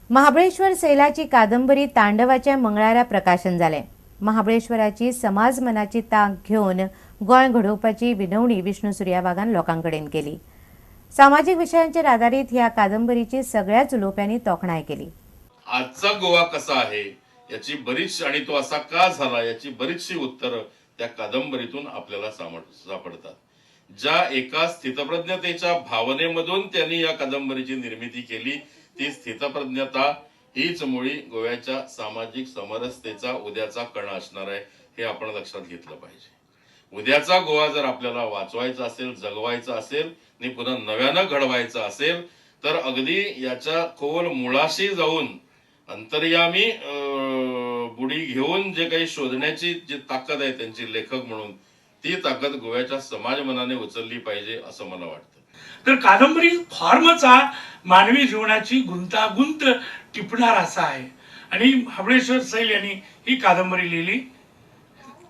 महाबळेश्वर सैलाची कादंबरी तांडवाचें मंगळारा प्रकाशन जालें. महाबळेश्वराची समाज मनाची तांक घेवन गोंय घडोवपाची विनवणी विष्णू सुर्या वाघान लोकां कडेन केली. सामाजीक विशयांचेर आदारीत ह्या कादंबरीची सगळ्याच उलोवप्यांनी तोखणाय केली. आजचा गोवा कसा आहे याची बरीच आणि तो असा का झाला याची बरीचशी उत्तरं त्या कादंबरीतून आपल्याला सापडतात. ज्या एका स्थितप्रज्ञतेच्या भावनेमधून त्यांनी या कादंबरीची निर्मिती केली ती स्थितप्रज्ञता हीच मुळी गोव्याच्या सामाजिक समरसतेचा उद्याचा कणा असणार आहे हे आपण लक्षात घेतलं पाहिजे. उद्याचा गोवा जर आपल्याला वाचवायचा असेल, जगवायचा असेल आणि पुन्हा नव्यानं घडवायचा असेल तर अगदी याच्या खोल मुळाशी जाऊन अंतर्यामी बुडी घेऊन जे काही शोधण्याची जी ताकद आहे त्यांची लेखक म्हणून ती ताकद गोव्याच्या समाज मनाने उचलली पाहिजे असं मला वाटतं. तर कादंबरी फॉर्मच हा मानवी जीवनाची गुंतागुंत टिपणार असा आहे आणि महाबळेश्वर सैल यांनी ही कादंबरी लिहिली.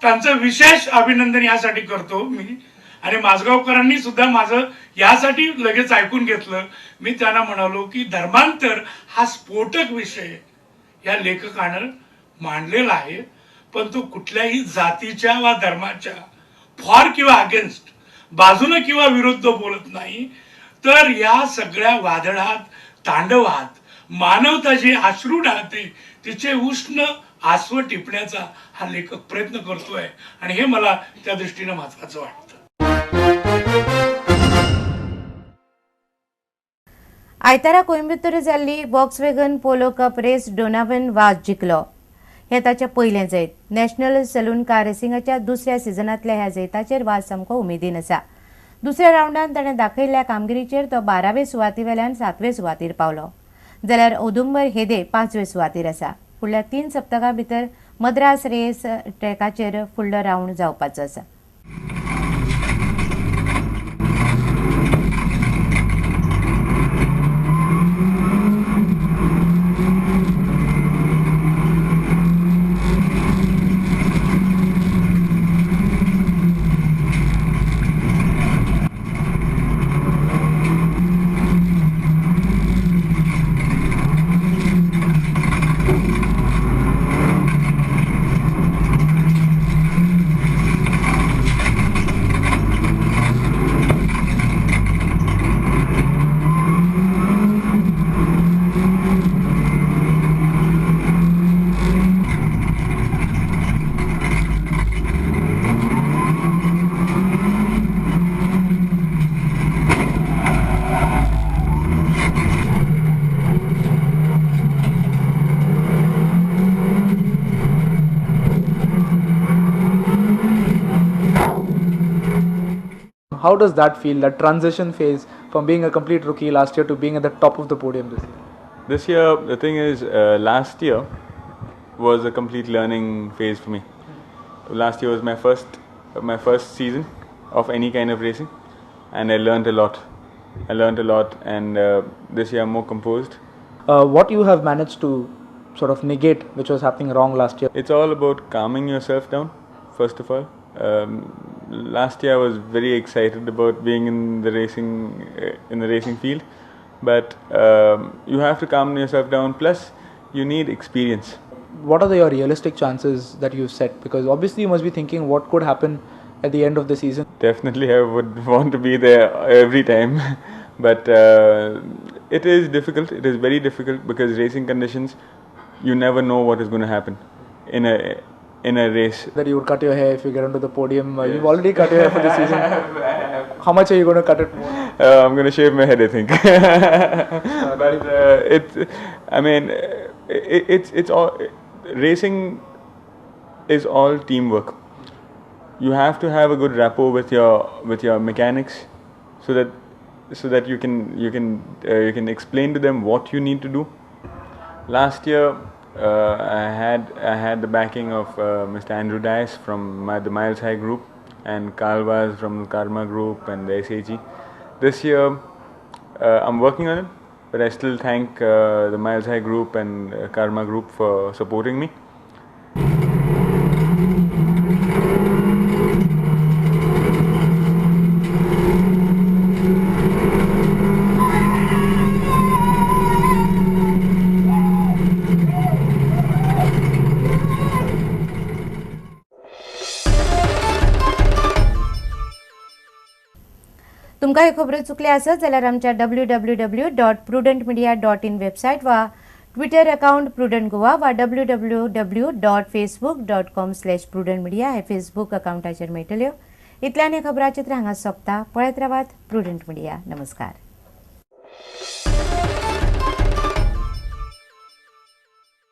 त्यांचं विशेष अभिनंदन यासाठी करतो मी आणि माझगावकरांनी सुद्धा माझं यासाठी लगेच ऐकून घेतलं. मी त्यांना म्हणालो की धर्मांतर हा स्फोटक विषय या लेखकानं मांडलेला आहे, पण तो कुठल्याही जातीच्या वा धर्माच्या फॉर किंवा अगेन्स्ट बाजूनं किंवा विरुद्ध बोलत नाही. तर या सगळ्या वादळात तांडवात मानवता जी अश्रू डाळते तिचे उष्ण आसव टिपण्याचा हा लेखक प्रयत्न करतोय आणि हे मला त्या दृष्टीनं महत्वाचं वाटतं. आयतारा कोइंबतूर जाल्ली Volkswagen Polo Cup race Donovan Vaz जिखलो. हे ताचें पयलें जैत. नॅशनल सलून कार रेसिंगाच्या दुसऱ्या सिजनांतल्या ह्या जैताचेर वाज सामको उमेदीन आसा. दुसऱ्या रावंडान ताणें दाखयल्ल्या कामगिरीचेर तो 12वे सुवातीवेल्यान 7वे सुवातीर पावलो, जाल्यार औदुंबर हेदे 5वे सुवातीर आसा. फुडल्या 3 सप्तकां भितर मद्रास रेस ट्रॅकाचेर फुडलो रावंड जावपाचो आसा. How does that feel, that transition phase from being a complete rookie last year to being at the top of the podium this year? This year, the thing is, last year was a complete learning phase for me. Last year was my first season of any kind of racing, and I learned a lot. I learned a lot, and this year I'm more composed. What you have managed to sort of negate, which was happening wrong last year? It's all about calming yourself down, first of all. Last year I was very excited about being in the racing field, but you have to calm yourself down. Plus, you need experience. What are your realistic chances that you've set? Because obviously you must be thinking what could happen at the end of the season. Definitely, I would want to be there every time, but it is difficult. It is very difficult because racing conditions, you never know what is going to happen in a race. That you would cut your hair if you get onto the podium. Yes. You've already cut your hair for the season. I have. How much are you going to cut it more? I'm going to shave my head, I think. But it's all racing is all teamwork. You have to have a good rapport with your mechanics, so that you can explain to them what you need to do. Last year, I had the backing of Mr. Andrew Dice from the Miles High Group and Carl Vaz from the Karma Group and the SAG. This year, I'm working on it, but I still thank the Miles High Group and Karma Group for supporting me. तुमकां ह्यो खबरो चुकल्यो आसत जाल्यार आमच्या www.prudentmedia.in website वा Twitter account prudent Goa वा www.facebook.com/prudentmedia हे Facebook अकाउंटाचेर मेळटल्यो. इतल्यान हें खबराचित्र हांगा सोंपता. पळयत रावात प्रुडंट मिडिया. नमस्कार.